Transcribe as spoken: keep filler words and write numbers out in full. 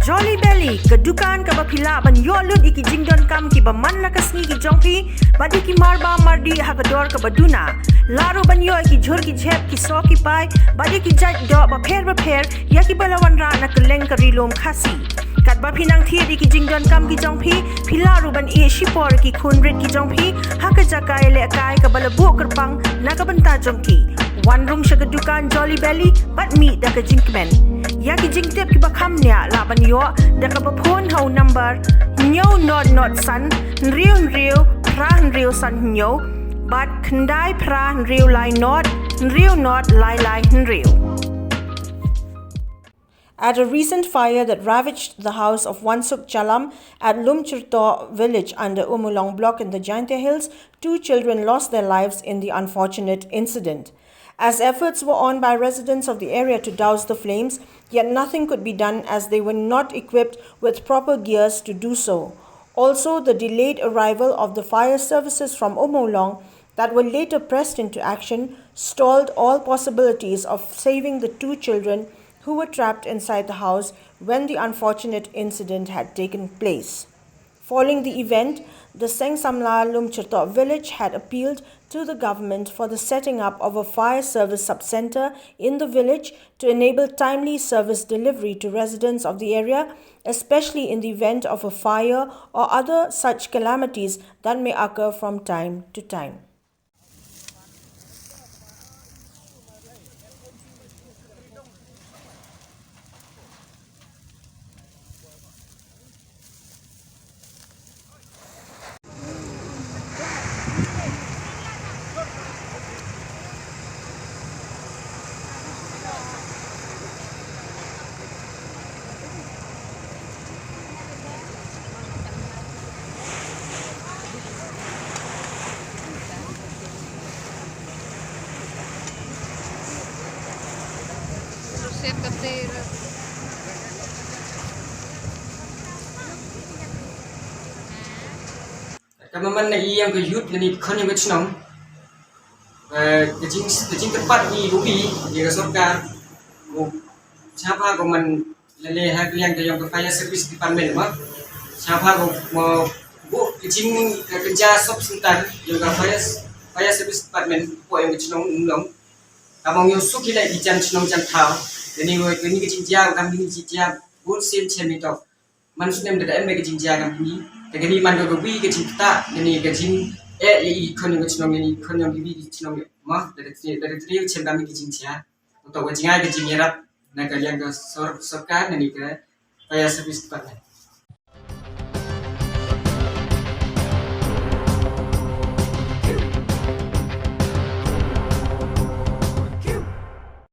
Jolly Belly, ka dukan kaba phi lah ban ïoh lut ïa ki jingdonkam kiba man la ka sngi ki jong phi, bad ïa ki marba mardih ha ka dor kaba duna. Lah ruh ban ïoh ïa ki jhur ki jhep, ki soh ki pai, bad ïa ki jait doh bapher bapher, ïa kiba la wanrah na kylleng ka Ri Lum Khasi. Katba phi nang thied ïa ki jingdonkam ki jong phi, phi lah ruh ban ïeh shipor ïa ki khun rit ki jong phi ha ka jaka ïalehkai kaba la buh kyrpang na ka bynta jong ki. Wan rung sha ka dukan Jolly Belly bad mih da ka jingkmen. Ïa ki jingtip kiba kham bniah lah ban ïoh da kaba phone ha u number hynñiew not not san hynriew hynriew phra hynriew san hynñiew bad khyndai phra hynriew lai not hynriew not lai lai hynriew. At a recent fire that ravaged the house of Wansuk Chalam at Lumchirto village under Umulong block in the Jaintia Hills, two children lost their lives in the unfortunate incident. As efforts were on by residents of the area to douse the flames, yet nothing could be done as they were not equipped with proper gears to do so. Also, the delayed arrival of the fire services from Umulong that were later pressed into action stalled all possibilities of saving the two children who were trapped inside the house when the unfortunate incident had taken place. Following the event, the Seng Samla Lumchirtok village had appealed to the government for the setting up of a fire service sub-center in the village to enable timely service delivery to residents of the area, especially in the event of a fire or other such calamities that may occur from time to time. Ka man na i ïa ka youth lane i khon ïa ka chnong. Eh, ka jing, ka jingkyrpad i ruh i ïa ka sorkar. Mo, sngewbha ko man lane ha ka liang ka ïong ka fire service department ma. Sngewbha ko mo, buh ka jing, ka, ka ja sub center ïong ka fire, fire service department hapoh ïong ka chnong Umlong. Ka mong ïong suk i leh ki jan chnong jan thaw. Lane mo, kane ka jingjia, kam kane ka jingjia bun sien chem i tok. Man snem da em ka jingjia kam kini. Te kini man ka kawi ka jingkata, kini ka jing, eh, i khon ïong ka chnong, kini khon ïong kiwi ka chnong, ma, da da tri, da da tri chem kam ki jingjia. Uto ka jingai ka jingïarap na ka liang ka sor, sorkar, kini ka fire service department.